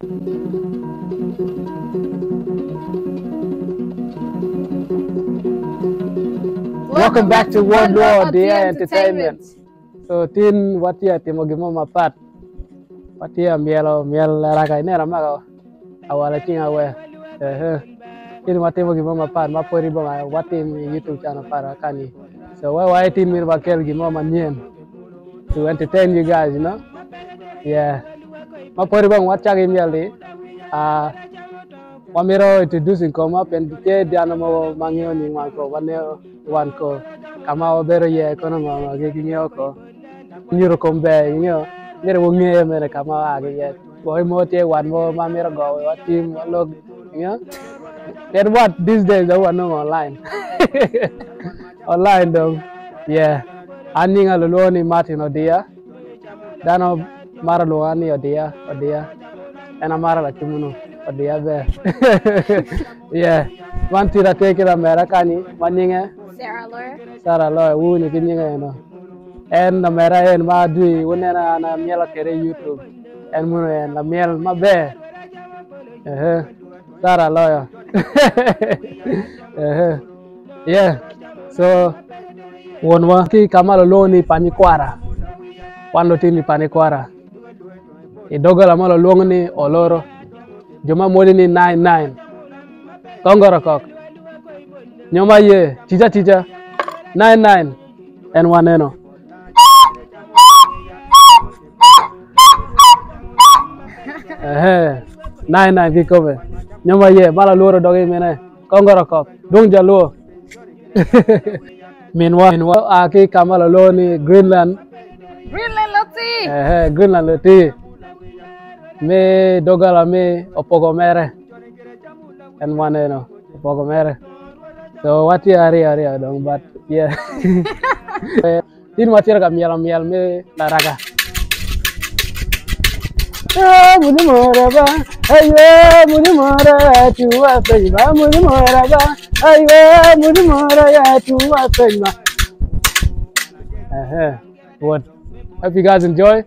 Welcome back to World War Dia Entertainment. So tin watye timo gin mo mapat. Watye myelo myel araka ineno amako awalo cinga we. Ehe. Tin watimo gin mo mapat ma pwod bene watim i YouTube channel para kani. So wa wa tin myero wakel gin mo manyen to entertain you guys, you know. Yeah. Ma pwod bene wacako myel ni ah wamito introducing koma pien tye dano mogo ma ngeyo ni wan ko waneo wan ko ka ma wabedo iye kono ngo ngo gingeyo ko nyuto kom ber ingeyo myero wunge mere ka ma waa ki iye gwoki mo tye wat mo ma mito go wiwa tim walok ingeyo pien wat these days dong wanongo online online dong yeah an nyinga lulwongo ni Martin Odiya dano maro lwonga ni Odiya Odiya en amaro lacumunu Odiya ber yeah man tira tye ki lamera kany ma nyinge Sarah Lawyer. Sarah Lawyer wuwinyo ki nyinge eno en lamera en ma adwi wuneno an amyelo kwede i YouTube en muno en lamyel maber ehe Sarah Lawyer ehe yeah so wonwa ki ka ma lulwongo ni Panyikwara wan lutino i Panyikwara i doggola ma lulwongo ni Oloro jo ma mwoli ni 99 kongoro kok nyo ma ye cica cica 99 en waneno. Ehe 99 kikome nyo ma ye ma lalworo dogi mine kongoro kok dong jaluo minwa minwa a ki ka ma lulwongo ni Greenland Greenland Loti. Ehe, Greenland Loti. Me doggola me opogo mere. En waneno opogo mere. So watye aryo aryo dong but yeah. Tin watye ka myelo myel me laraga. Eh, muni moraba, aye, muni mora, tuwa penyma, muni moraba, aye, muni mora, ya tuwa penyma. Ehe, what? Hope you guys enjoy.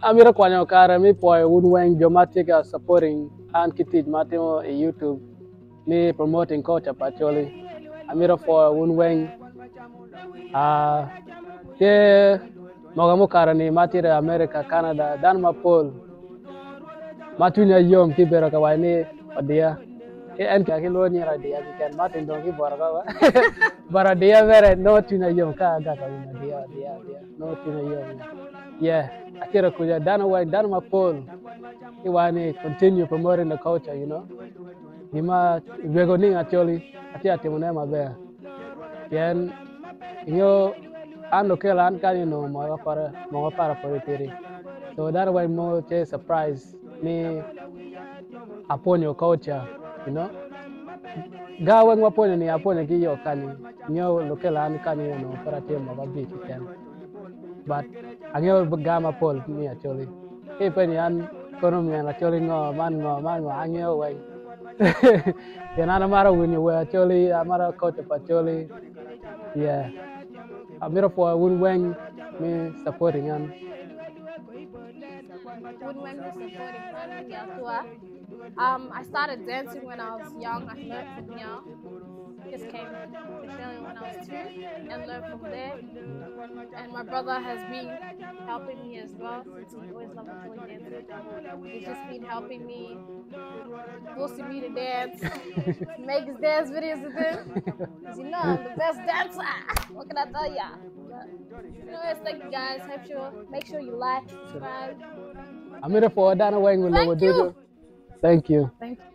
Amito kwanyo kare me pwoyo wun weng jo ma tye ka supporting an ki tic ma atimo i YouTube me promoting culture pa Acholi. Amito pwoyo wun weng. Ah, tye mogo mukato ni ma tye i America, Canada, dano mapol ma cwinya yom ki bedo ka waco ni odiya. Ki en ki lwongo nying adiya keken Martin dong ki boro ba but adiya bene nongo cwinya yom ka aga ka winyo adiya adiya adiya nongo cwinya yom yeah acito kuca dano weng dano mapol ki waco ni continue promoting the culture you know gima wego ni Acholi atye ka timone maber pien ingeyo an okelo an kany onongo mogo kore mogo para pwod tidi so dano weng mogo tye surprise ni apwonyo culture you know ga weng wapwonyo ni apwonyo ki yo kany nyo lukelo an kany onongo pud atye mwaka abic keken but angeyo ga mapol ni Acholi ki ipenyo an kono myel Acholi ngo man ngo man ngo angeyo weng pien an amaro winyo wer Acholi amaro culture pa Acholi yeah amito pwoyo wun weng me supporting an. Wun weng me supporting an i Atua. I started dancing when I was young. I learned from here. Just came to Australia when I was 2 and learned from there. And my brother has been helping me as well since he always loved Acholi dancing. He's just been helping me, forcing me to dance, make his dance videos with him. Because you know I'm the best dancer. What can I tell ya? But anyways, thank you guys. Hope sure, make sure you like, subscribe. Amito pwoyo dano weng Thank lobo ducu. you. Thank you. Thank you.